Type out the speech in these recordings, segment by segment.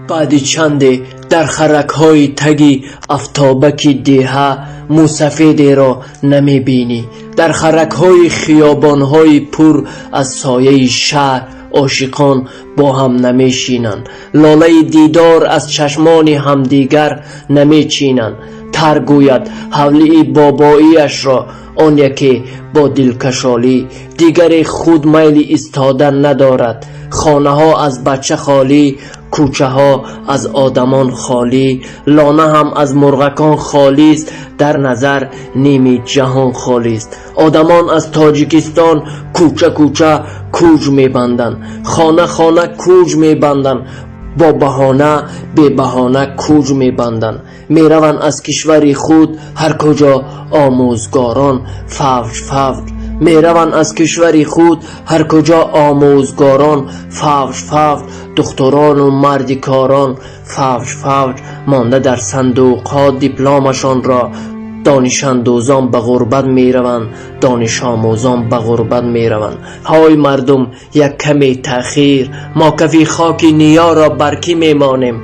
Баъди чанде дар харакҳои таги афтобаки деҳа мӯсафедеро намебинӣ. Дар харакҳои хиёбонҳои пур аз сояи шаҳр ошиқон бо ҳам намешинанд, лолаи дидор аз чашмони ҳамдигар намечинанд. Тар гӯяд ҳавлии бобоиашро он яке бо дилкашолӣ, дигаре худ майли истодан надорад. Хонаҳо аз бача холӣ, кӯчаҳо аз одамон холӣ, лона ҳам аз мурғакон холист, дар назар ними ҷаҳон холист. Одамон аз Тоҷикистон кӯча кӯча кӯҷ мебанданд, хона хона кӯҷ мебанданд, бо баҳона бебаҳона кӯҷ мебанданд. Мераванд аз кишвари худ ҳар куҷо омӯзгорон фавҷ фавҷ, мераванд аз кишвари худ ҳар куҷо омӯзгорон фавҷ фавҷ, духтурону мардикорон фавҷ фавҷ, монда дар сандуқҳо дипломашонро. Донишандӯзон ба ғурбат мераванд, донишомӯзон ба ғурбат мераванд. Ҳой мардум, як каме таъхир, мо кафи хоки ниёро бар кӣ мемонем?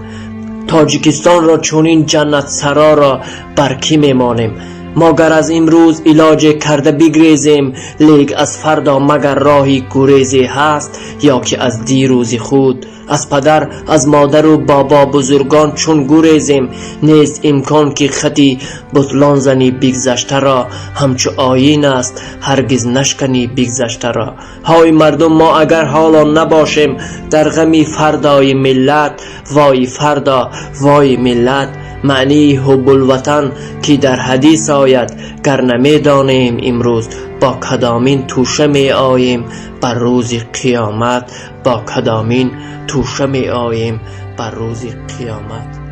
Тоҷикистонро, чунин ҷаннатсароро бар кӣ мемонем? Мо гар аз имрӯз илоҷе карда бигрезем, лек аз фардо магар роҳи гурезе ҳаст? Ё ки аз дирӯзи худ, аз падар, аз модару бобобузургон чун гурезем, нест имкон ки хати бутлон зани бигзаштаро, ҳамчу оин аст ҳаргиз нашканӣ бигзаштаро. Ҳой мардум, мо агар ҳоло набошем дар ғами фардои миллат, вой фардо, вой миллат. Маънии ҳуббулватан ки дар ҳадис ояд, гар намедонем имрӯз, бо кадомин тӯша меоем бар рӯзи қиёмат? Бо кадомин тӯша меоем бар рӯзи қиёмат?